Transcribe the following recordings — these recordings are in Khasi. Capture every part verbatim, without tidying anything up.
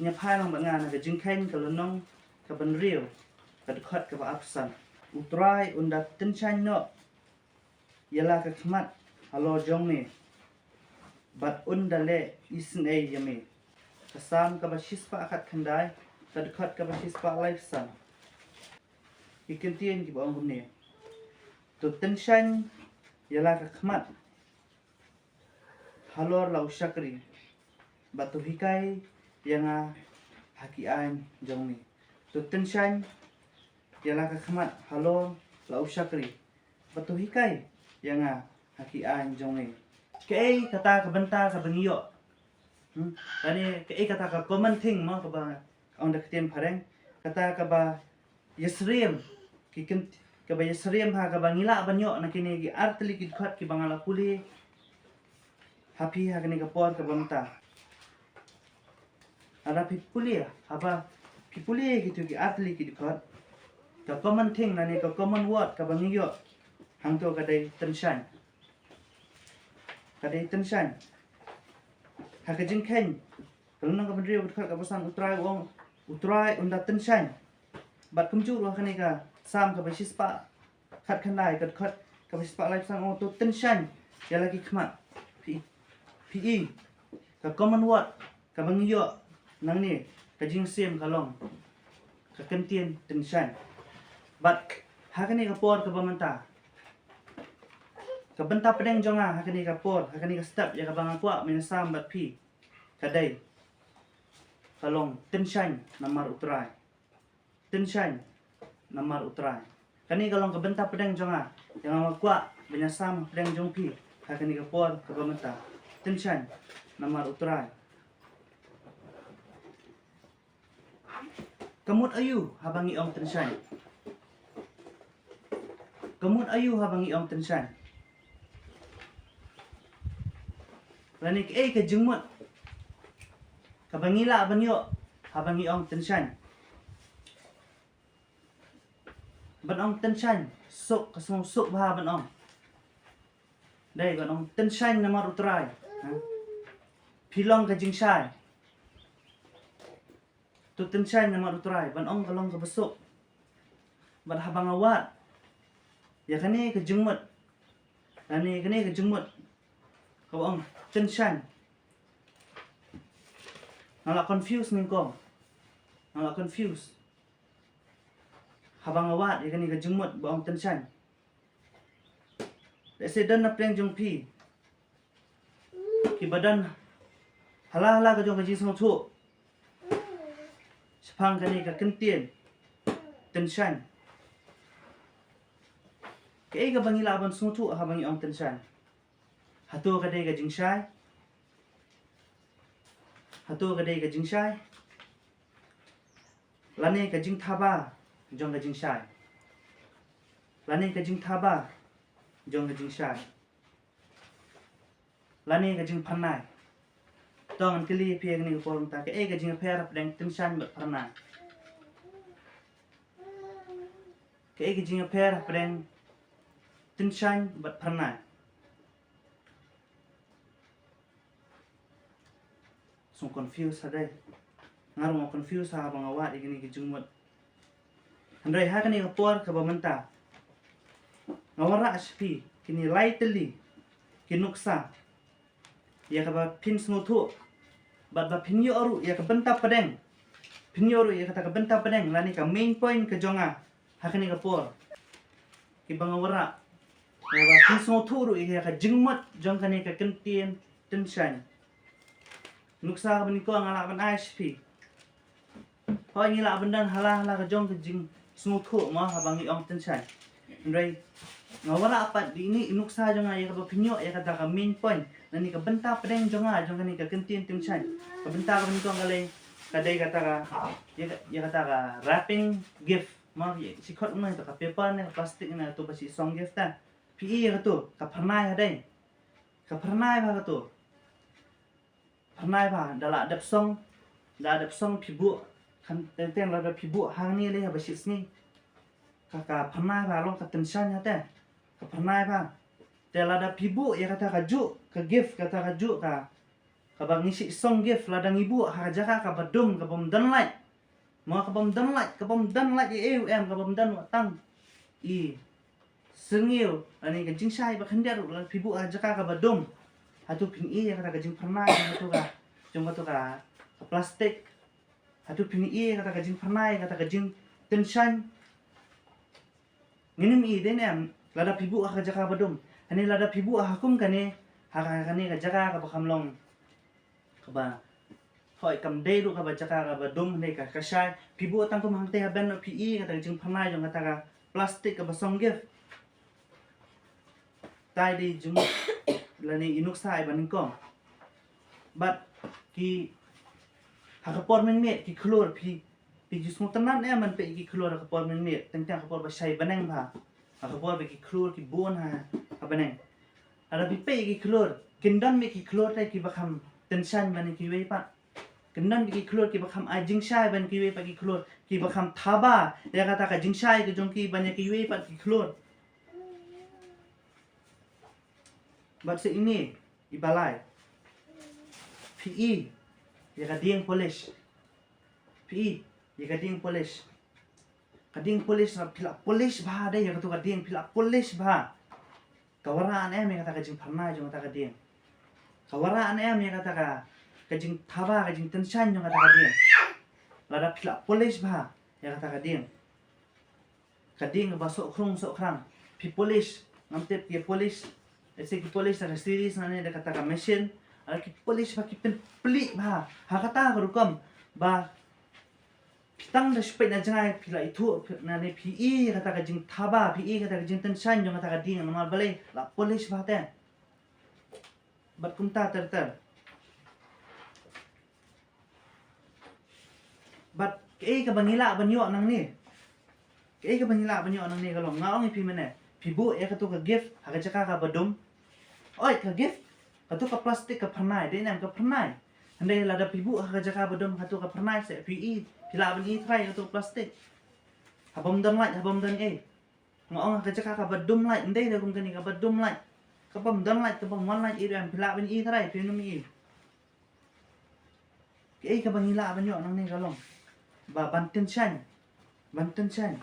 Ngi phai lang bad nga na ka Jingkheiñ ka lynnong kaba hynriew, ka dkhot kaba arphew san. U Trai un da tynshain noh ïa la ka khmat halor jong me, bad un da leh isynei ïa me. Ka Salm kaba shispah khatkhyndai, ka dkhot kaba shispah laiphew san. Ki kyntien kiba ong kumne: To tynshain ïa la ka khmat halor la u shakri, bad to hikai ïa nga ha ki aiñ jong me. To tynshain ïa la ka khmat halor la u shakri, bad to hikai ïa nga ha ki aiñ jong me. Kaei kata ka bynta kaba ngi ïoh? Hmm? Lane kaei kata ka common thing mo kaba ong da ka ktien phareng, kata kaba ïasyriem, ki ken-, kaba ïasyriem ha kaba ngi lah ban ïoh na kine ki artylli ki dkhot kiba nga la pule ha phi ha kane ka por kaba mynta. Haba phi pule, haba phi pule kito ki artylli ki dkhot, ka common thing lane ka common word kaba ngi ïoh hangto ka dei tynshain. Ka dei tynshain. Ha ka Jingkheiñ ka lynnong kaba hynriew, ka dkhot kaba san, U Trai u ong, U Trai un da tynshain. Bad kumjuh ruh ha kane ka Salm kaba shispah khatkhyndai, ka dkhot kaba shispah laiphew san, u ong to tynshain ïa la ki khmat. Phi, phi i ka common word kaba ngi ïoh nangne, ka jingsyriem ka long ka kyntien tynshain. Bad ha kane ka por kaba mynta, ka bynta pdeng jong nga ha kane ka por, ha kane ka step, ïa kaba nga kwah ban ïasam bad phi, ka dei, ka long tynshain namar U Trai. Tynshain namar U Trai. Kane ka long ka bynta pdeng jong nga, ïa nga kwah ban ïasam pdeng jong phi ha kane ka por kaba mynta. Tynshain namar U Trai. Ka mut aïu haba ngi ong tynshain? Ka mut aïu haba ngi ong tynshain? Lane kaei ka jingmut kaba ngi lah ban ïoh haba ngi ong tynshain? Ban ong tynshain, suk, ka sngewsuk bha ban ong. Dei, ban ong tynshain namar U Trai. Ha? Phi long ka jingshai. To tynshain namar U Trai, ban ong ka long kaba suk. Bad haba nga wad ïa kane ka jingmut, lane kane ka jingmut kaba ong tynshain, nga la confuse nyngkong. Nga la confuse haba nga wad ïa kane ka jingmut ba ong tynshain. Lehse don na pdeng jong phi kiba don ha la ha la ka jong ka jingsngewthuh shaphang kane ka kyntien tynshain. Kaei kaba ngi lah ban sngewthuh haba ngi ong tynshain? Hato ka dei ka jingshai? Hato ka dei ka jingshai? Lane ka jingthaba jong ka jingshai? Lane ka jingthaba jong ka jingshai? Lane ka jingphyrnai? To ngan kylli ïa phi ha kane ka por mynta, kaei ka jingïapher hapdeng tynshain bad phyrnai? Kaei ka jingïapher hapdeng tynshain bad phyrnai? Sngew confuse ha dei. Nga ruh nga confuse haba nga wad ïa kine ki jingmut. Hynrei ha kane ka por kaba mynta, nga wanrah sha phi kine lai tylli ki nuksa, ïa kaba phin sngewthuh bad ba phin ïoh ruh ïa ka bynta pdeng. Phin ïoh ruh ïa kata ka bynta pdeng lane ka main point ka jong nga ha kane ka por, kiba nga wanrah, ïa ba phin sngewthuh ruh ïa ka jingmut jong kane ka kyntien tynshain. Nuksa kaba nyngkong nga lah ban ai sha phi. Hooid, ngi lah ban don ha la ha la ka jong ka jingsngewthuh mo haba ngi ong tynshain. Hynrei nga wanrah pat ïa ine i nuksa jong nga ïa kaba phin ïoh ïa kata ka main point lane ka bynta pdeng jong nga jong kane ka kyntien tynshain. Ka bynta kaba nyngkong ka lei, ka dei kata ka, ïa ka, ïa kata ka wrapping gift mo, ïa shi khot mo, ïa ka paper ne ka plastic ne, to ba shi song gift ta. Phi i ïa kato, ka phyrnai ha dei. Ka phyrnai bha kato. Phyrnai bha, da la dep song, da dep song phi buh, kan teng teng lada phi buh hangne lei haba shit sngi, ka, ka phyrnai bha, long ka tynshain ha te. Ka phyrnai bha. Te lada phi buh ïa kata kajuh ka gift, kata kajuh ka, Kaba ngi shu song gift lada ngi buh ha ka jaka kaba dum, kabym don light. Mo, kabym don light, kabym don light ïa u em, kabym don wat tang i syrngiew, ani ka jingshai ba khyndiat ruh, lada phi buh ha jaka kaba dum, hato phin ïohi ïa kata ka jingphyrnai jong katu ka, jong katu ka, ka plastik? Hato phin ïohi ïa kata ka jingphyrnai, kata ka jingtynshaiñ? Ngin ym ïohi, dei ne em? Lada phi buh ha ka jaka ba dum. Hynrei lada phi buh ha kum kane, ha ka, kane ka jaka kaba kham long, kaba, hooid, kam dei ruh kaba jaka kaba dum, hynrei ka, ka shai. Phi buh tang kum hangtei ha bench, phi ïohi kata ka jingphyrnai jong kata ka plastik kaba song gift. Te dei jingmut lane i nuksa iba nyngkong. Bad ki, ha ka por mynmiet ki khlur, phi, phi ju sngewtynnad ne em ban peit ïa ki khlur ha ka por mynmiet, teng teng ha ka por ba shai bneng bha, ha ka por ba ki khlur ki bun ha, ha bneng. Lada phi peit ïa ki khlur, kin don miet ki khlur te kiba kham tynshaiñ ban ïa kiwei pat. Kin don miet ki khlur kiba kham ai jingshai ban ïa kiwei pat ki khlur, kiba kham thaba ïa kata ka jingshai ka jong ki ban ïa kiwei pat ki khlur. Bad sa ine iba lai, phi ïohi ïa ka dieng polish. Phi ïohi ïa ka dieng polish. Ka dieng polish, lada phi la polish bha de ïa katu ka dieng, phi la polish bha, ka wanrah ne em ïa kata ka jingphyrnai jong kata ka dieng? Ka wanrah ne em ïa kata ka, ka jingthaba, ka jingtynshaiñ jong kata ka dieng? Lada phi la polish bha ïa kata ka dieng, ka dieng kaba sohkhrung sohkhrang, phi polish, ngam tip ki polish, ese ki polish da ka series nane da kata ka machine, lada ki polish bha, ki pynplieh bha ha kata ka rukom ba phi tang da shu peit na jngai phi la ithuh, phi, nane phi ïohi kata ka jingthaba, phi ïohi kata ka jingtynshaiñ jong kata ka dieng, namar balei? La polish bha te. Bad kumta ter ter. Bad kaei kaba ngi lah ban ïoh nangne? Kaei kaba ngi lah ban ïoh nangne ka long, nga ong ïa phi mynne, phi buh ïa katu ka gift ha ka jaka kaba dum. Oi, ka gift, katu ka plastik ka phyrnai, dei ne em? Ka phyrnai. Hynrei lada phi buh ha ka jaka ba dum, katu ka phyrnai, sa phi ïohi, phi lah ban ïohi trai katu ka plastik? Habym don light, habym don ei. Nga ong ha ka jaka kaba dum light, ym dei da kum kane kaba dum light, kabym don light, kabym wan light, ïohi em, phi lah ban ïohi trai, phin ym ïohi. Kaei kaba ngi lah ban ïoh nangne ka long ba ban tynshaiñ, ban tynshaiñ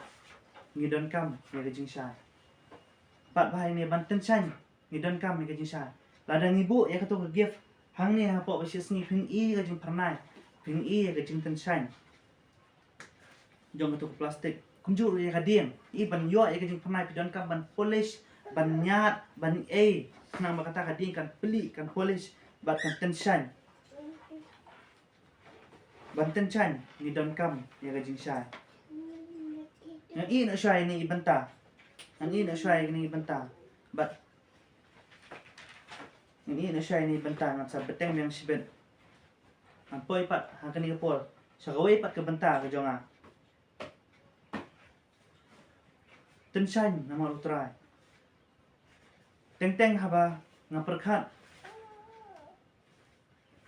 ngi donkam ïa ka jingshai. Bad ba hangne ban tynshaiñ ngi donkam ïa ka jingshai. Lada ngi buh ïa katu ka gift hangne hapoh ba shi sngi, phin ïohi ka jingphyrnai, phin ïohi ka jingtynshaiñ jong katu ka plastik. Kumjuh ruh ïa ka dieng, i ban ïoh ïa ka jingphyrnai phi donkam ban polish, ban ñiad, ban ei, khnang ba kata ka dieng kan plieh, kan polish bad kan tynshaiñ. Ban tynshaiñ ngi donkam ïa ka jingshai. Ngan ïeh noh shuwa ïa kane i bynta. Ngan ïeh noh shuwa ïa kane i bynta. Bad ngan ïeh noh shuwa ïa kane i bynta, ngan sa bteng biang shibit. Ngan poi pat ha kane ka por sha kawei pat ka bynta ka jong nga. Tynshaiñ namar U Trai. Teng teng haba nga pyrkhat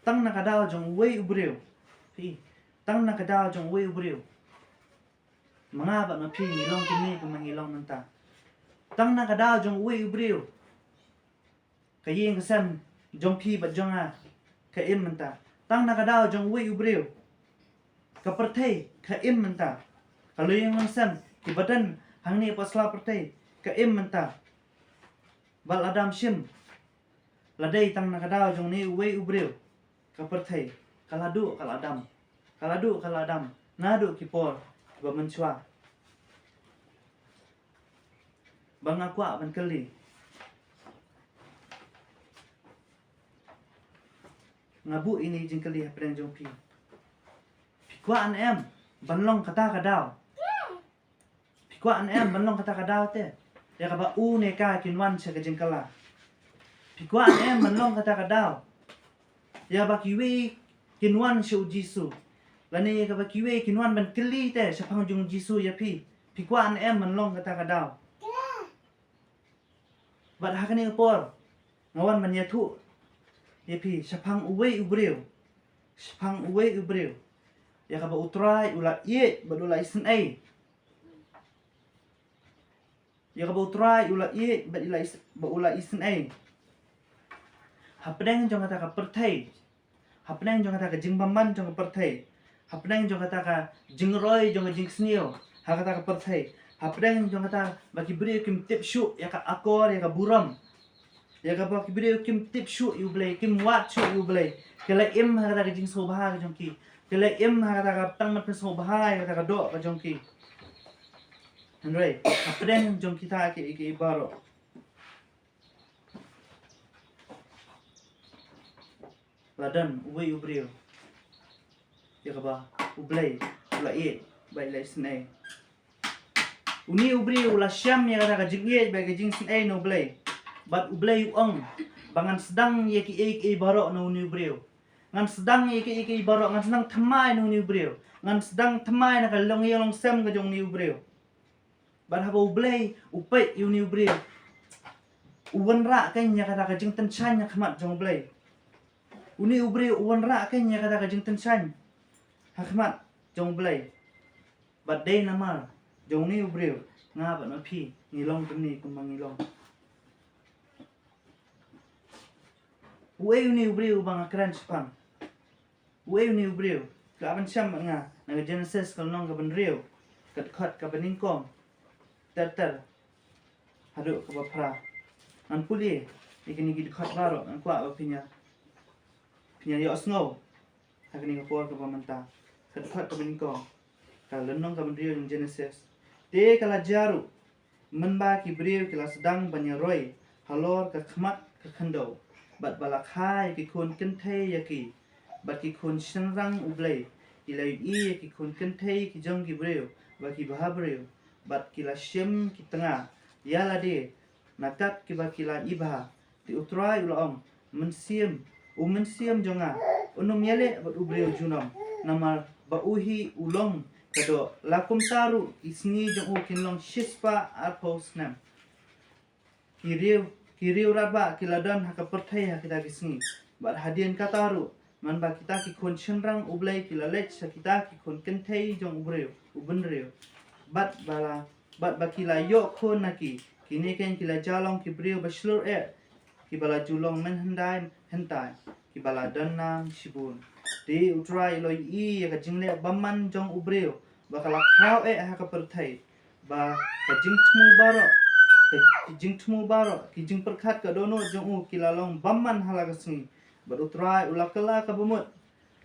tang na ka daw jong uwei u briew. Phi, tang na ka daw jong uwei u briew. Ma nga bad ma phi ngi long kine kumba ngi long mynta. Tang na ka daw jong uwei u briew, ka ïing ka sem jong phi bad jong nga ka im mynta. Tang na ka daw jong uwei u briew, ka pyrthei ka im mynta. Ka longïing longsem kiba don hangne ha sla pyrthei ka im mynta. Bad lada ym shym la dei tang na ka daw jong une uwei u briew, ka pyrthei ka la duh ka la dam, ka la duh ka la dam naduh ki por kiba mynshuwa. Ba nga kwah ban kylli, nga buh ine i jingkylli hapdeng jong phi. Phi kwah ne em ban long kata ka daw? Phi kwah ne em ban long kata ka daw te, ïa kaba u ne ka kin wan sha ka jingkylla? Phi kwah ne em ban long kata ka daw, ïa ba kiwei kin wan sha U Jisu, lane ïa kaba kiwei kin wan ban kylli te shaphang jong U Jisu ïa phi? Phi kwah ne em ban long kata ka daw? Bad ha kane ka por nga wan ban ïathuh ïa phi shaphang uwei u briew, shaphang uwei u briew ïa kaba U Trai u la ïeit bad u la isynei. Ïa kaba U Trai u la ïeit bad u la is-, bad u la isynei. Hapdeng jong kata ka pyrthei, hapdeng jong kata ka jingbymman jong ka pyrthei, hapdeng jong kata ka jingroi jong ka jingsniew ha kata ka pyrthei, hapdeng jong kata ba ki briew kim tip shuh ïa ka akor, ïa ka burom, ïa kaba ki briew kim tip shuh ïa U Blei, kim wad shuh ïa U Blei, ki la im ha kata ka jingsngewbha ka jong ki, ki la im ha kata ka tang ban pynsngewbha ïa kata ka doh ka jong ki. Hynrei hapdeng jong kita ki, ki baroh, la don uwei u briew ïa kaba U Blei u la ïeit bad u la isynei. Une u briew u la shem ïa kata ka jingïeit bad ka jingsynei na U Blei. Bad U Blei u ong ba ngan sdang ïa kiei kiei baroh na une u briew. Ngan sdang ïa kiei kiei baroh, ngan sdang thymmai na une u briew. Ngan sdang thymmai na ka longïing longsem ka jong une u briew. Bad haba U Blei u peit ïa une u briew, u wanrah keiñ ïa kata ka jingtyngshaiñ ha khmat jong U Blei. Une u briew u wanrah keiñ ïa kata ka jingtyngshaiñ ha khmat jong U Blei. Bad dei namar jong une u briew, nga bad ma phi ngi long kumne kumba ngi long. Uei une u briew uba nga kren shaphang? Uei une u briew? Phi lah ban shem bad nga na ka Genesis ka lynnong kaba hynriew, ka dkhot kaba nyngkong ter ter haduh kaba phra. Ngan pule ïa kine ki dkhot baroh, ngan kwah ba phin ïa, phin ïa ïohsngew ha kane ka por kaba mynta. Ka dkhot kaba nyngkong, ka lynnong kaba hynriew jong Genesis. Te ka la jia ruh, mynba ki briew ki la sdang ban ïaroi halor ka khmat ka khyndew, bad ba la kha ïa ki khun kynthei ïa ki, bad ki khun shynrang U Blei ki la ïohi ïa ki khun kynthei ki jong ki briew ba ki bhabriew, bad ki la shim ki tnga ïa lade na kat kiba ki la ibha. Te U Trai u la ong, Mynsiem, U Mynsiem jong nga, un ym ïaleh bad u briew junom, namar ba u hi u long ka doh, la kumta ruh ki sngi jong u kin long shispah arphew snem. Ki riew, ki riew radbah ki la don ha ka pyrthei ha kita ki sngi. Bad hadien kata ruh, mynba kita ki khun shynrang U Blei ki la leit sha kita ki khun kynthei jong u briew, u bynriew, bad ba la, bad ba ki la ïoh khun na ki, kine keiñ ki la jia long ki briew ba shlur eh, kiba la ju long mynhyndai hyntai, kiba la don nam shibun. Te U Trai u la ïohi ïa ka jingleh bymman jong u briew ba ka la khraw eh ha ka pyrthei, ba ka jingthmu baroh, ka jingthmu baroh, ki jingpyrkhat ka dohnud jong u ki la long bymman ha la ka sngi. Bad U Trai u la kylla ka bamut,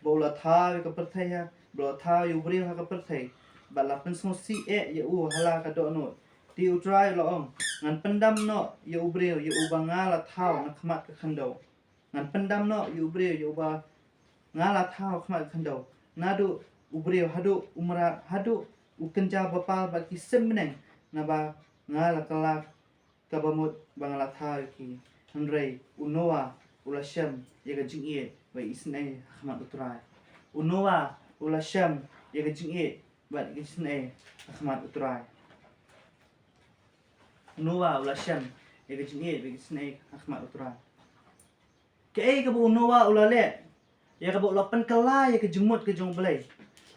ba u la thaw ïa ka pyrthei ha, ba u la thaw ïa u briew ha ka pyrthei, bad la pynsngewsih eh ïa u ha la ka dohnud. Te U Trai u la ong, Ngan pyndam noh ïa u briew ïa uba nga la thaw na khmat ka khyndew. Ngan pyndam noh ïa u briew ïa uba nga la thaw ha khmat ka khyndew, naduh u briew haduh u mrad, haduh u kynja bapal bad ki sim bneng, naba nga la kylla ka bamut ba nga la thaw ïa ki. Hynrei u Noah u la shem ïa ka jingïeit bad isynei ha khmat U Trai. U Noah u la shem ïa ka jingïeit bad isynei ha khmat U Trai. U Noah u la shem ïa ka jingïeit bad isynei ha khmat U Trai. Kaei kaba u Noah u la leh ïa kaba u la pynkylla ïa ka jingmut ka jong U Blei?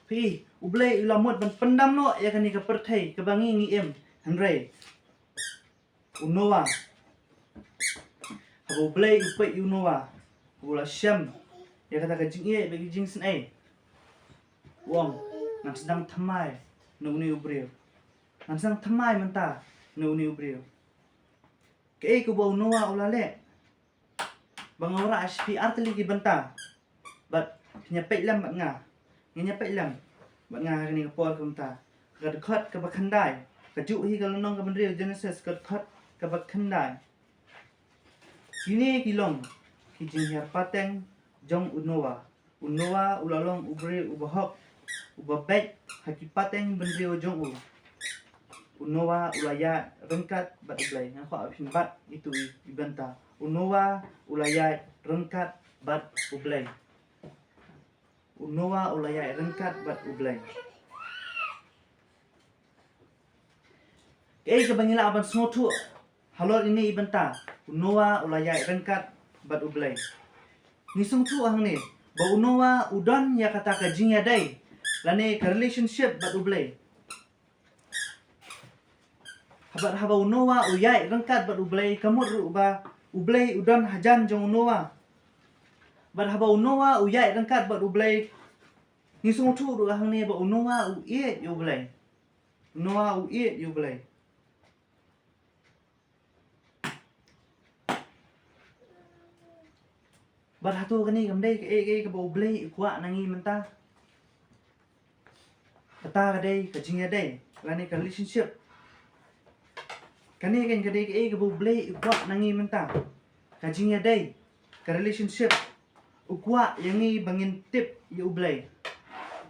Phi, U Blei u la mut ban pyndam noh ïa kane ka pyrthei kaba ngi ngi im. Hynrei u Noah, haba U Blei u peit ïa u Noah, haba u la shem ïa kata ka jingïeit bad ka jingsynei, u ong, ngan sdang thymmai na une u briew. Ngan sdang thymmai mynta na une u briew. Kaei kaba u Noah u la leh? Ba nga wanrah sha phi ar tylli ki bynta, bad phin ïa peit lem bad nga. Ngin ïa peit lem bad nga ha kane ka por ka mynta. Ka dkhot kaba khyndai, kajuh hi ka lynnong kaba hynriew Genesis, ka dkhot kaba khyndai. Kine ki long ki jinghiar pateng jong u Noah. U Noah u la long u briew uba hok, uba beit ha ki pateng bynriew jong u. U Noah u la ïaid ryngkat bad U Blei. Nga kwah phin bat ïa itu i, i bynta. U Noah u la ïaid ryngkat bad U Blei. U Noah u la ïaid ryngkat bad U Blei. Kaei kaba ngi lah ban sngewthuh halor ine i bynta, u Noah u la ïaid ryngkat bad U Blei? Ngi sngewthuh hangne ba u Noah u don ïa kata ka jingïadei lane ka relationship bad U Blei. Haba, haba u Noah u ïaid ryngkat bad U Blei, ka mut ruh ba U Blei u don hajan jong u Noah. Bad haba u Noah u ïaid ryngkat bad u Blei, ngi sngewthuh ruh hangne ba u Noah u ïeit ïa u Blei. U Noah u ïeit ïa u Blei. Bad hato kane kam dei kaei kaei kaba u Blei u kwah na ngi mynta? Kata ka dei ka jingïadei lane ka relationship. Kane kan ka dei kaei kaba u Blei u kwah na ngi mynta? Ka jingïadei, ka relationship. U kwah ïa ngi ba ngin tip ïa u Blei.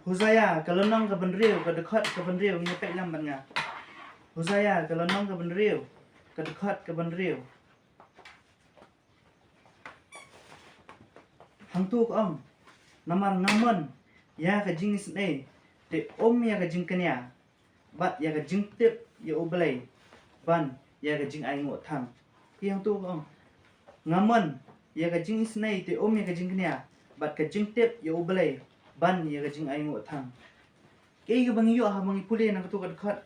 Hosea ka lynnong ka ba hynriew, ka dkhot ka ba hynriew, ngin peit lang bad nga. Hosea ka lynnong ka ba hynriew, ka dkhot ka ba hynriew. Hangto ka ong, namar nga mon ïa ka jingisynei, te ym ïa ka jingknia, bad ïa ka jingtip ïa u Blei ban ïa ka jingainguh thang. Ki hangto ka ong, nga mon ïa ka jingisynei, te ym ïa ka jingknia, bad ka jingtip ïa u Blei ban ïa ka jingainguh thang. Kaei kaba ngi ïoh haba ngi pule na kato ka dkhot?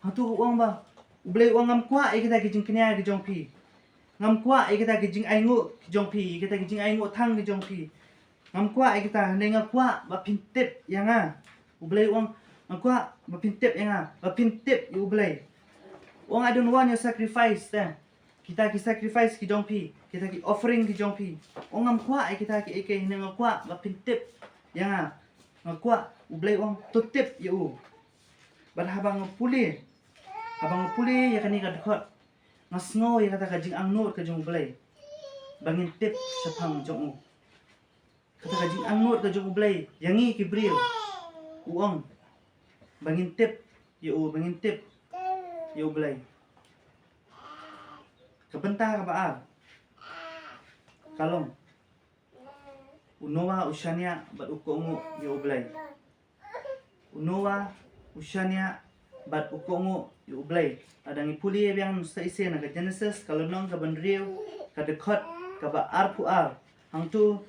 Hato ka ong ba u Blei u ong, ngam kwah ïa kita ki jingknia ki jong phi. Ngam kwah ïa kita ki jingainguh ki jong phi, ïa kita ki jingainguh thang ki jong phi. Ngam kwah ïa kita, hynrei nga kwah ba phin tip ïa nga. U Blei u ong, nga kwah ba phin tip ïa nga, ba phin tip ïa u Blei. U ong, I don't want your sacrifice te. Kita ki sacrifice ki jong phi, kita ki offering ki jong phi. U ong, ngam kwah ïa kita kiei kiei, hynrei nga kwah ba phin tip ïa nga. Nga kwah, u Blei u ong, to tip ïa u. Bad haba nga pule, haba nga pule ïa kane ka dkhot, nga sngew ïa kata ka jingangnud ka jong u Blei ba ngin tip shaphang jong u. Kata ka jingangnud ka jong u Blei ïa ngi ki briew. U ong ba ngin tip ïa u, ba ngin tip ïa u Blei. Ka bynta kaba ar ka long, u Noah u shaniah bad u kohnguh ïa u Blei. U Noah u shaniah bad u kohnguh ïa u Blei. Lada ngi pule biang mynstep shisha na ka Genesis ka lynnong ka ba hynriew, ka dkhot ka ba arphew ar. Hangto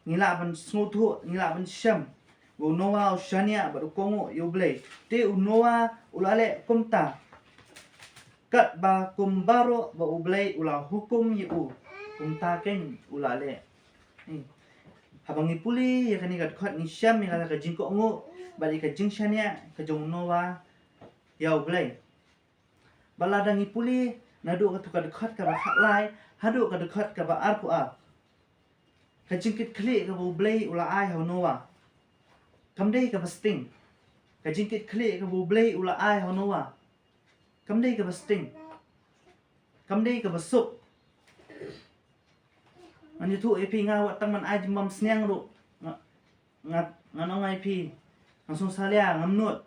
ngi lah ban sngewthuh, ngi lah ban shem ba u Noah u shaniah bad u kohnguh ïa u Blei. Te u Noah u la leh kumta, katba kum baroh ba u Blei u la hukum ïa u, kumta keiñ u la leh. Hmm. Haba ngi pule ïa kane ka dkhot, ngi shem ïa kata ka jingkohnguh bad ïa ka jingshaniah ka jong u Noah ïa u Blei. Bad lada ngi pule naduh kato ka dkhot ka ba khatlai haduh ka dkhot ka ba arphew ar, ka jingkitkhlieh kaba u Blei u la ai ha u Noah kam dei kaba sting. Ka jingkitkhlieh kaba u Blei u la ai ha u Noah kam dei kaba sting, kam dei kaba suk. Ngan ïathuh ïa phi, nga wat tang ban ai jingbam sniang ruh, nga, nga, ngan ong ïa phi, nga sngewsalia, ngam nud.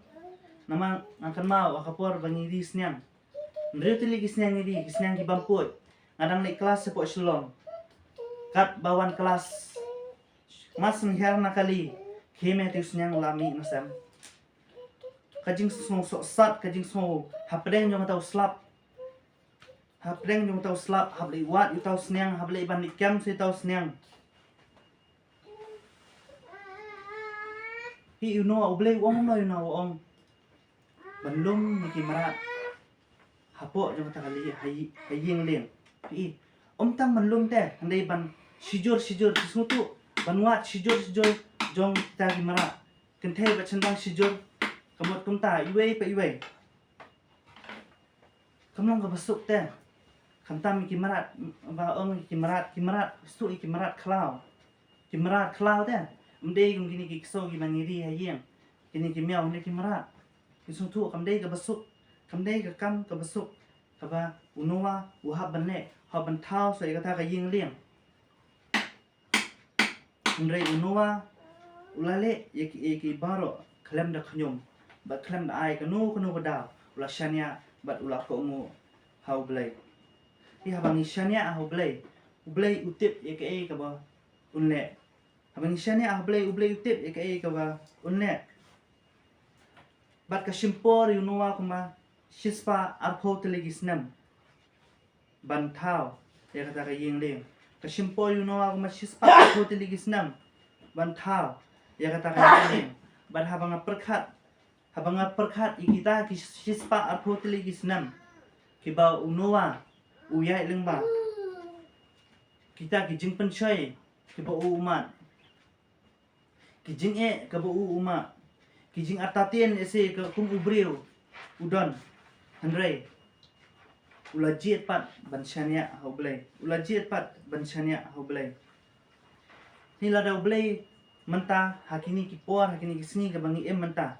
Namar nga kynmaw ha ka por ba ngi ri sniang, hynriew tylli ki sniang ngi ri, ki sniang ki bam puit. Nga dang leit klas shapoh Shillong. Katba wan klas, mas nang hiar na kali, khie me, te u sniang u la mih na sem. Ka jingsngew sohsat, ka jingsngew hapdeng jong uta u slap. Hapdeng jong uta u slap, hap leit wad ïa uta u sniang, hap leit ban leit kem sa ïa uta u sniang. Hi, u Noah, u Blei u ong kumno, u Noah u ong ban lum ïa ki mrad hapoh jong kata ka li-, ha i-, ha ïing lieng. Phi i, ym tang ban lum te, hynrei ban shijur shijur, phi sngewthuh, ban wad shijur shijur jong kita ki mrad. Kynthei bad shynrang shijur, ka mut kumta, iwei pa iwei. Kam long kaba suk te. Khamtam ïa ki mrad, ba ong ïa ki mrad, ki mrad, suk ïa ki mrad khlaw. Ki mrad khlaw te. Ym dei kum kine ki ksew kiba ngi ri ha ïing. Kine ki miaw, kine ki mrad. Phi sngewthuh, kam dei kaba suk, kam dei ka kam kaba suk kaba u Noah u hap ban leh, hap ban thaw sa ïa kata ka ïing lieng. Hynrei u Noah u la leh ïa kiei kiei baroh khlem da khñium bad khlem da ai kano kano ka daw, u la shaniah bad u la kohnguh ha u Blei. Te haba ngi shaniah ha u Blei, u Blei u tip ïa kaei kaba un leh. Haba ngi shaniah ha u Blei, u Blei u tip ïa kaei kaba un leh. Bad ka shim por ïa u Noah kumba shispah arphew tylli ki snem ban thaw ïa kata ka ïing lieng. Ka shim por ïa u Noah kumba shispah arphew tylli ki snem ban thaw ïa kata ka ïing lieng. Bad haba nga pyrkhat, haba nga pyrkhat ïa kita ki shispah arphew tylli ki snem kiba u Noah u ïaid lyngba, kita ki jingpynshoi kiba u ummat. Ki jingeh kaba u ummat. Ki jingartatien ese ka kum u briew u don. Hynrei u la jied pat ban shaniah ha U Blei. U la jied pat ban shaniah ha U Blei. Ni lada U Blei mynta ha kine ki por, ha kine ki sngi kaba ngi im mynta.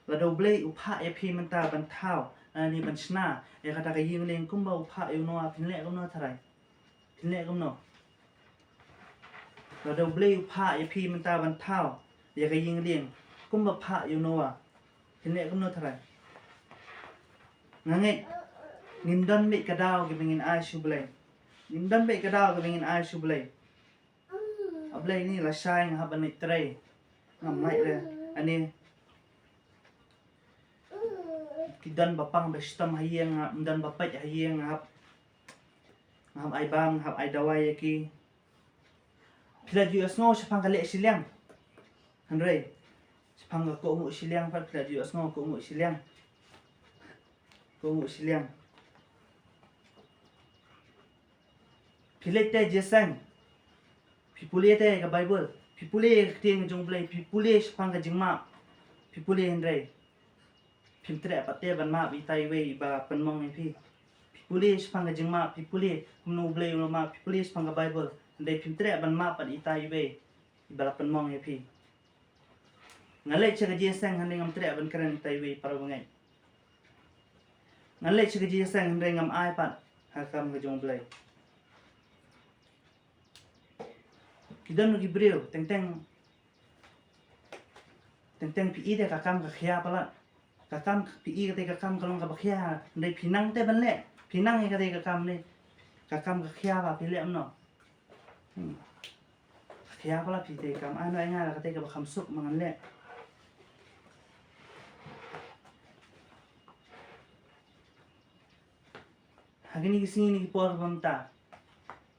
Lada U Blei u phah ïa phi mynta ban thaw, lane ban shna ïa kata ka ïing lieng kumba u phah ïa u Noah, phin leh kumno tharai? Phin leh kumno? Lada U Blei u phah ïa phi mynta ban thaw ïa ka ïing lieng kumba phah ïa u Noah, phin leh kumno tharai? Nga ngeit ngim don beit ka daw kaba ngin ai sha U Blei. Ngim don beit ka daw kaba ngin ai sha U Blei. A Blei, ni lashai nga hap ban leit trei. Ngam lait re. Ani ki don ba pang ba shitom ha ïing, ngam don ba peit ha ïing, nga hap, nga hap ai bam, nga hap ai dawai ïa ki. Phi la ju ïohsngew shaphang ka leh shiliang. Hynrei shaphang ka kohnguh shiliang pat phi la ju ïohsngew, kohnguh shiliang. Kohnguh shiliang. Phi leit te jingïaseng. Phi pule te ka Baibl. Phi pule ka ktien ka jong U Blei. Phi pule shaphang ka jingmap. Phi pule, hynrei phim treh pat te ban map ïa itai iwei iba pynmong ïa phi. Phi pule shaphang ka jingmap. Phi pule kumno U Blei u la map. Phi pule shaphang ka Baibl. Hynrei phim treh ban map pat ïa itai iwei iba la pynmong ïa phi. Nga leit sha ka jingïaseng hynrei ngam treh ban kren ïa itai iwei, para bangeit. Nga leit sha ka jingïaseng hynrei ngam ai pat ha ka kam ka jong U Blei. Ki don ki briew, teng teng, teng teng phi i te ka kam ka khia palat. Ka kam phi i kata ka kam ka long kaba khia, hynrei phi nang te ban leh. Phi nang ïa kata ka kam ne, ka kam ka khia ba phi leh kumno? Hmm. Ka khia palat phi te ka kam, ai noh ïa nga la kata kaba kham suk ma ngan leh. Ha kine ki sngi ne ki por ba mynta,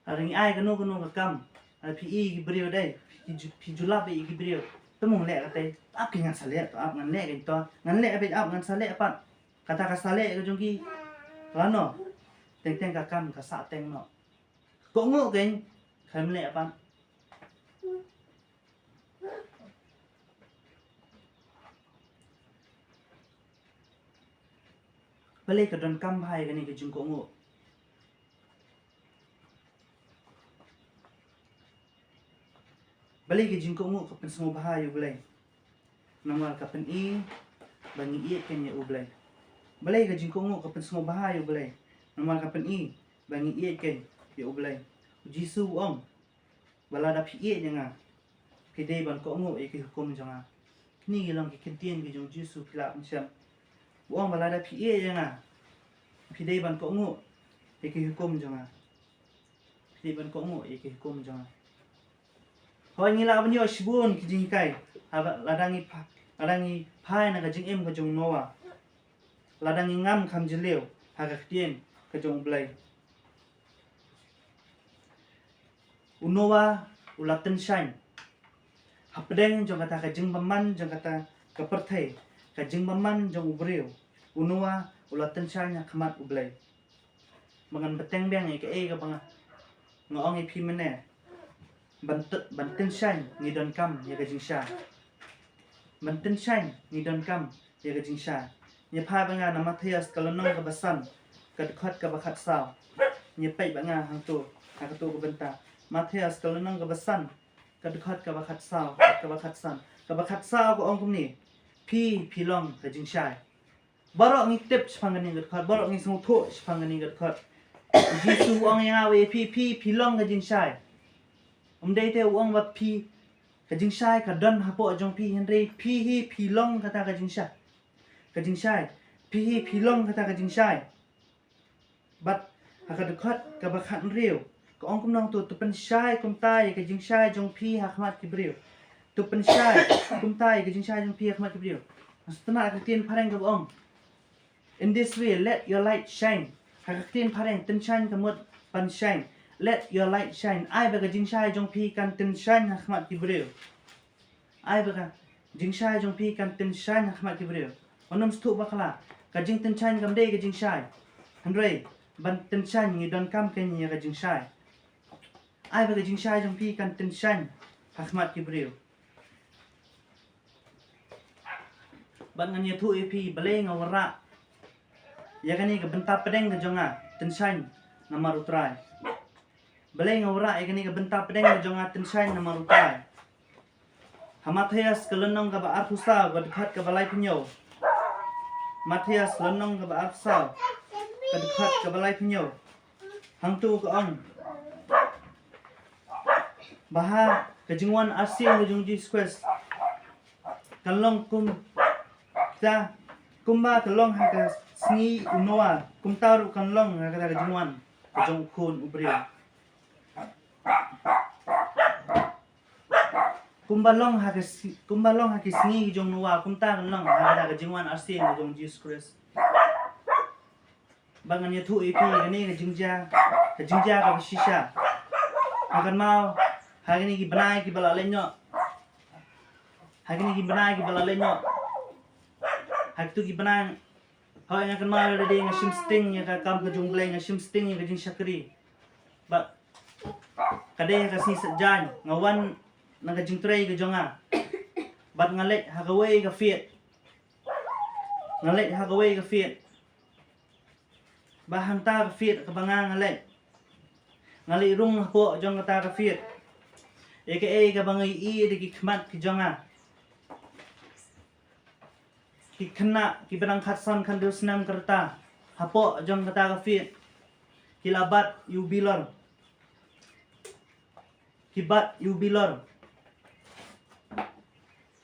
lada ngi ai kano kano ka kam, lada phi i ki briew dei, phi ju, phi ju lap ïa ki briew, to mo leh kata, to ap, ki ngan sa leh, to ap, ngan leh, kan to ngan leh, beit ap, ngan sa leh pat. Kata ka sa leh ka jong ki, lano? Teng teng ka kam ka sah teng noh. Kohnguh kein, khlem leh pat. Balei ka donkam bha ïa kane ka jingkohnguh? Balei ka jingkohnguh ka pynsngewbha ïa U Blei? Namar ka pyni ba ngi ïeit kein ïa U Blei. Balei ka jingkohnguh ka pynsngewbha ïa U Blei? Namar ka pyni ba ngi ïeit kein ïa U Blei. U Jisu u ong ba lada phi ïeit ïa nga, phi dei ban kohnguh ïa ki hukum jong nga. Kine ki long ki kyntien ki jong U Jisu, phi lah ban shem. U ong ba lada phi ïeit ïa nga, phi dei ban kohnguh ïa ki hukum jong nga. Phi dei ban kohnguh ïa ki hukum jong nga. Hooid, ngi lah ban ïoh shibun ki jinghikai haba lada ngi pha, lada ngi phai na ka jingim ka jong u Noah. Lada ngi ngam kham jylliew ha ka ktien ka jong U Blei. U Noah u la tyngshaiñ hapdeng jong kata ka jingbymman jong kata ka pyrthei, ka jingbymman jong u briew. U Noah u la tyngshaiñ ha khmat U Blei. Ba ngan bteng biang ïa kaei kaba nga, nga ong ïa phi mynne. Ban ty-, ban tyngshaiñ ngi donkam ïa ka jingshai. Ban tyngshaiñ ngi donkam ïa ka jingshai. Ngi phai bad nga na Mathaios ka lynnong kaba san, ka dkhot kaba khatsaw. Ngi peit bad nga hangto, ha kato ka bynta. Mathaios ka lynnong kaba san, ka dkhot kaba khatsaw, kaba khatsan. Kaba khatsaw ka ong kumne: Phi, phi long ka jingshai. Baroh ngi tip shaphang kane ka dkhot, baroh ngi sngewthuh shaphang kane ka dkhot. U Jisu u ong ïa nga, ïa phi, phi, phi long ka jingshai. Um dei te u ong ba phi, ka jingshai ka don hapoh jong phi, hynrei phi hi phi long kata ka jingshai. Ka jingshai. Phi hi phi long kata ka jingshai. Bad ha ka dkhot kaba khathynriew ka ong kumno to: To pynshai kumta ïa ka jingshai jong phi ha khmat ki briew. To pynshai kumta ïa ka jingshai jong phi ha khmat ki briew. Sngewtynnat ka ktien phareng kaba ong: In this way, let your light shine. Ha ka ktien phareng, tyngshaiñ ka mut ban shine. Let your light shine. Ai ba ka jingshai jong phi kan tyngshaiñ ha khmat ki briew. Ai ba ka jingshai jong phi kan tyngshaiñ ha khmat ki briew. Wat nym sngewthuh bakla. Ka jingtyngshaiñ kam dei ka jingshai. Hynrei ban tyngshaiñ ngi donkam kein ïa ka jingshai. Ai ba ka jingshai jong phi kan tyngshaiñ ha khmat ki briew. Bad ngan ïathuh ïa phi, balei nga wanrah ïa kane ka bynta pdeng ka jong nga, tyngshaiñ namar U Trai. Balei nga wanrah ïa kane ka bynta pdeng ka jong nga, tyngshaiñ namar U Trai. Ha Mathaios ka lynnong kaba arphew saw, ka dkhot kaba laiphew hynñiew. Mathaios lynnong kaba arphew saw, ka dkhot kaba laiphew hynñiew. Hangto ka ong ba ha ka jingwan arsien ka jong U Jisu Khrist kan long kum, kita, kumba ka long ha ka sngi u Noah, kumta ruh kan long ha kata ka jingwan ka jong U Khun u briew. Kumba long ha ka sngi, kumba long ha ki sngi ki jong u Noah, kumta kan long ha kata ka jingwan arsien ka jong U Jisu Khrist. Ba ngan ïathuh ïa phi kane ka jingjia, ka jingjia kaba shisha. Nga kynmaw ha kine ki bnai kiba la leit noh, ha kine ki bnai kiba la leit noh, ha kito ki bnai, hooid, nga kynmaw ïa lade nga shim sting ïa ka kam ka jong U Blei, nga shim sting ïa ka jingshakri. Bad ka dei ha ka sngi Saitjaiñ, nga wan na ka jingtrei ka jong nga. Bad nga leit ha kawei ka field. Nga leit ha kawei ka field. Ba hangta ka field kaba nga nga leit, nga leit rung hapoh jong kata ka field. Ïa kaei kaba nga ïohi da ki khmat ki jong nga. Ki khynnah kiba dang khatsan khathynriew snem ka rta hapoh jong kata ka field ki la bat ïa u bilor. Ki bat ïa u bilor.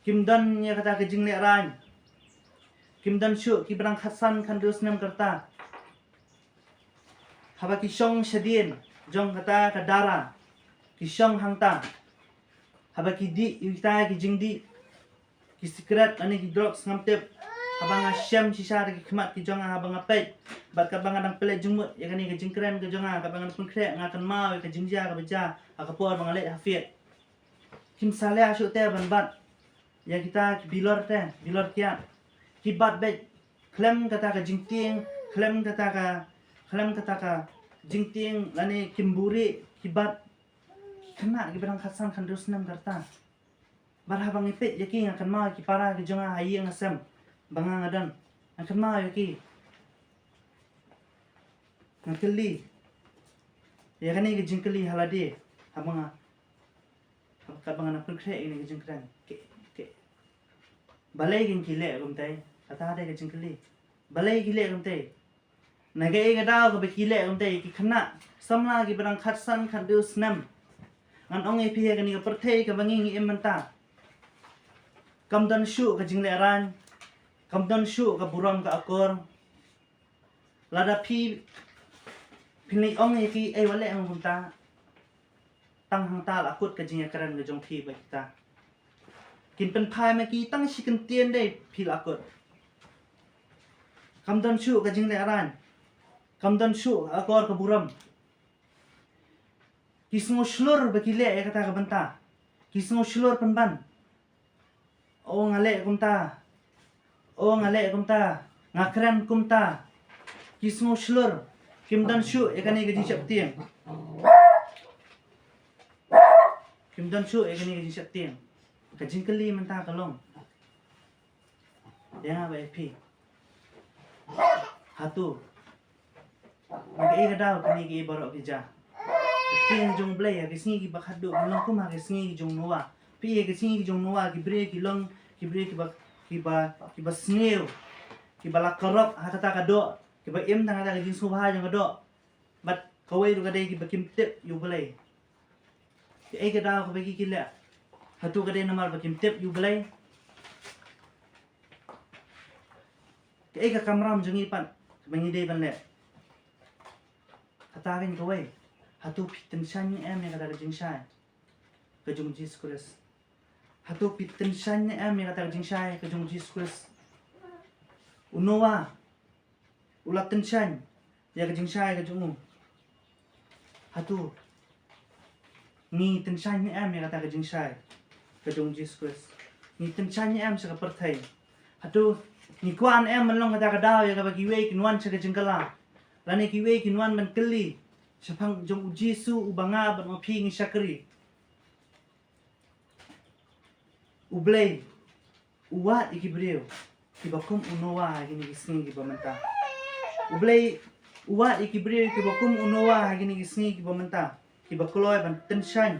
Kim don ïa kata ka jinglehrain. Kim don shuh kiba dang khatsan khathynriew snem ka rta. Haba ki shong shadien jong kata ka dara, ki shong hangta. Haba ki dih ïa kita ki jingdih, ki sikret lane ki drugs ngam tip. Haba nga shem shisha da ki khmat ki jong nga, haba nga peit, bad katba nga dang pynleit jingmut ïa kane ka jingkren ka jong nga, katba nga dang pynkhreh, nga kynmaw ïa ka jingjia kaba jia ha ka por ba nga leit ha field. Kim salia shuh te ban bat ïa kita ki bilor te, bilor kiad. Ki bat beit khlem kata ka jingtieng, khlem kata ka, khlem kata ka jingtieng lane kim buhrieh, ki bat ki khynnah kiba dang khatsan khathynriew snem ka rta. Bad haba ngi peit ïa ki, nga kynmaw ïa ki para ki jong nga ha ïing ha sem ba nga nga don. Nga kynmaw ïa ki. Nga kylli ïa kane ka jingkylli ha lade, haba nga, haba, katba nga nang pynkhreh ïa kane ka jingkren. Ke, ke, balei kin ki leh kumtai? Kata dei ka jingkylli. Balei ki leh kumtai? Na kaei ka daw kaba ki leh kumtai ki khynnah samla kiba dang khatsan khathynriew snem? Ngan ong ïa phi, ha kane ka pyrthei kaba ngi ngi im mynta, kam don shuh ka jinglehrain, kam don shuh ka burom ka akor. Lada phi, phin leit ong ïa ki, ei, wat leh kumta, tang hangta la kut ka jingïakren ka jong phi bad kita. Kin pynphai ma ki tang shi kyntien dei phi la kut. Kam don shuh ka jinglehrain, kam don shuh ka akor ka burom. Ki sngew shlur ba ki leh ïa kata ka bynta. Ki sngew shlur pynban. O nga leh kumta. O nga leh kumta. Nga kren kumta. Ki sngew shlur. Kim don shuh ïa kane ka jingsheptieng. Kim don shuh ïa kane ka jingsheptieng. Ka jingkylli mynta ka long ïa nga bad ïa phi. Hato na kaei ka daw kine kiei baroh ki jia? Ka ktien jong U Blei, ha ki sngi kiba khatduh, kin long kum ha ki sngi ki jong Noah. Phi, ha ki sngi ki jong Noah, ki briew ki long ki briew kiba, kiba, kiba sniew, kiba la karop ha kata ka doh, kiba im tang ha kata ka jingsngewbha jong ka doh. Bad kawei ruh ka dei kiba kim tip ïa U Blei. Kaei ka daw kaba ki, ki leh? Hato ka dei namar ba kim tip ïa U Blei? Kaei ka kamram jong ngi pat kaba ngi dei ban leh? Kata kein kawei. Hato phi tyngshaiñ ne em ïa kata ka jingshai ka jong U Jisu Khrist? Hato phi tyngshaiñ ne em ïa kata ka jingshai ka jong U Jisu Khrist? U Noah u la tyngshaiñ ïa ka jingshai ka jong u. Hato ngi tyngshaiñ ne em ïa kata ka jingshai ka jong U Jisu Khrist? Ngi tyngshaiñ ne em sha ka pyrthei? Hato ngi kwah ne em ban long kata ka daw ïa kaba kiwei kin wan sha ka jingkylla, lane kiwei kin wan ban kylli Shaphang jong u Jisu uba nga bad ma phi ngi shakri. U Blei u wad ïa ki briew kiba kum u Noah ha kine ki sngi kiba mynta. U Blei u wad ïa ki briew kiba kum u Noah ha kine ki sngi kiba mynta, kiba kloi ban tyngshaiñ,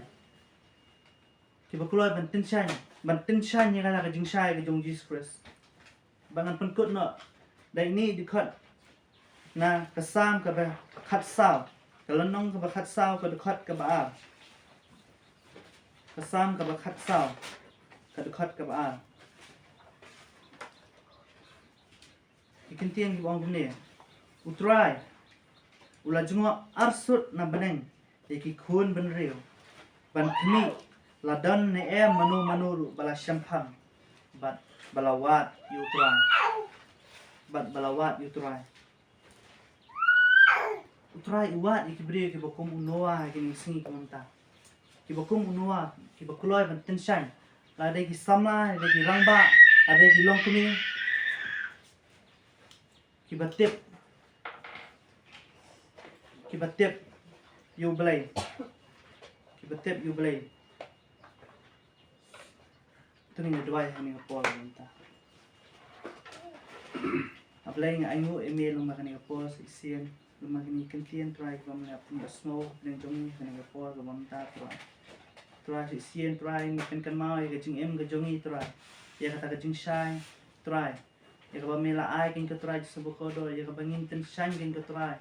kiba kloi ban tyngshaiñ, ban tyngshaiñ ïa ka la ka jingshai ka jong Jisu Khrist. Ba ngan pynkut noh da ine i dkhot na ka Salm kaba khatsaw, ka lynnong kaba khatsaw, ka dkhot kaba ar. Ka Salm kaba khatsaw, ka dkhot kaba ar. Ki kyntien kiba ong kumne: U Trai u la jngoh arsut na bneng ïa ki khun bynriew, ban khmih la don ne em mano mano ruh ba la shemphang bad ba la wad ïa U Trai. Bad ba la wad ïa U Trai. U Trai u wad ïa ki briew kiba kum u Noah ha kine ki sngi kiba mynta. Kiba kum u Noah, kiba kloi ban tyngshaiñ. Lada ki samla, lada ki rangbah, lada ki longkmie, kiba tip, kiba tip ïa U Blei. Kiba tip ïa U Blei. To ngin ïa duwai ha kane ka por mynta. A Blei, nga ainguh ïa me lem bad kane ka por shisien, lem bad kine ki kyntien, Trai, kiba me la pynïasnoh ha pdeng jong ngi ha kane ka por kaba mynta, Trai. Trai, shisien, Trai, ngi pynkynmaw ïa ka jingim ka jong ngi, Trai, ïa kata ka jingshai, Trai, ïa kaba me la ai kein ko Trai Jisu bakordor, ïa kaba ngin tyngshaiñ kein ko Trai.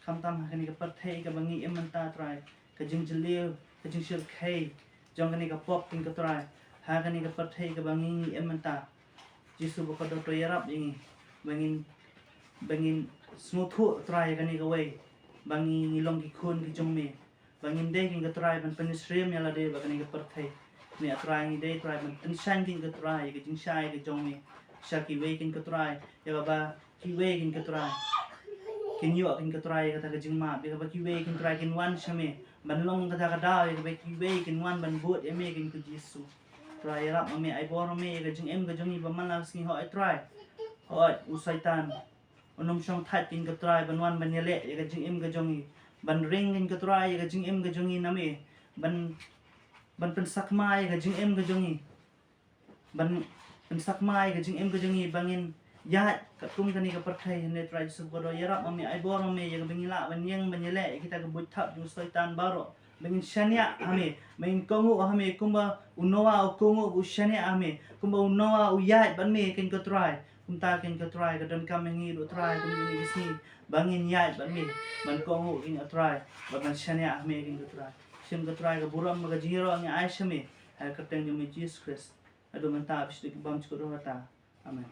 Khamtam ha kane ka pyrthei kaba ngi im mynta, Trai, ka jingjylliew, ka jingshyrkhei jong kane ka pop kein ko Trai, ha kane ka pyrthei kaba ngi, ngi im mynta. Jisu bakordor, to ïarap ïa ngi ba ngin, ba ngin sngewthuh, Trai, ïa kane kawei, ba ngi, ngi long ki khun ki jong me. Ba ngim dei kein ko Trai ban pynïasyriem ïa lade bad kane ka pyrthei. Me, a Trai, ngi dei, Trai, ban tyngshaiñ kein ko Trai ïa ka jingshai ka jong me sha kiwei kein ko Trai, ïa kaba kiwei kein ko Trai kin ïoh kein ko Trai ïa kata ka jingmap, ïa kaba kiwei kein, Trai, kin wan sha me ban long kata ka daw, ïa kaba kiwei kin wan ban bud ïa me kein ko Jisu. Trai, ïarap ma me, ai bor ma me ïa ka jingim ka jong ngi ba man la ka sngi. Hooid, Trai, hooid, u Soitan un ym shong thait kein ko Trai ban wan ban ïaleh ïa ka jingim ka jong ngi, ban ring kein ko Trai ïa ka jingim ka jong ngi na me, ban, ban pynsakma ïa ka jingim ka jong ngi, ban pynsakma ïa ka jingim ka jong ngi ba ngin ïaid katkum kane ka pyrthei. Hynrei, Trai Jisu bakordor, ïarap ma me, ai bor ma me ïa kaba ngi lah ban ïeng ban ïaleh ïa kita ki buit thap jong u Soitan baroh, ba ngin shaniah ha me, ba ngin kohnguh ha me kumba u Noah u kohnguh, u shaniah ha me, kumba u Noah u ïaid bad me kein ko Trai. Kumta kein ko Trai, ka donkam ïa ngi ruh, Trai, kum kine ki sngi, ba ngin ïaid bad me, ban kohnguh kein ko Trai, bad ban shaniah ha me kein ko Trai. Shim ko Trai ka burom bad ka jingïaroh ngi ai sha me, ha ka kyrteng jong me Jisu Khrist. Haduh mynta bad shaduh ki bymjukut dor kata. Amen.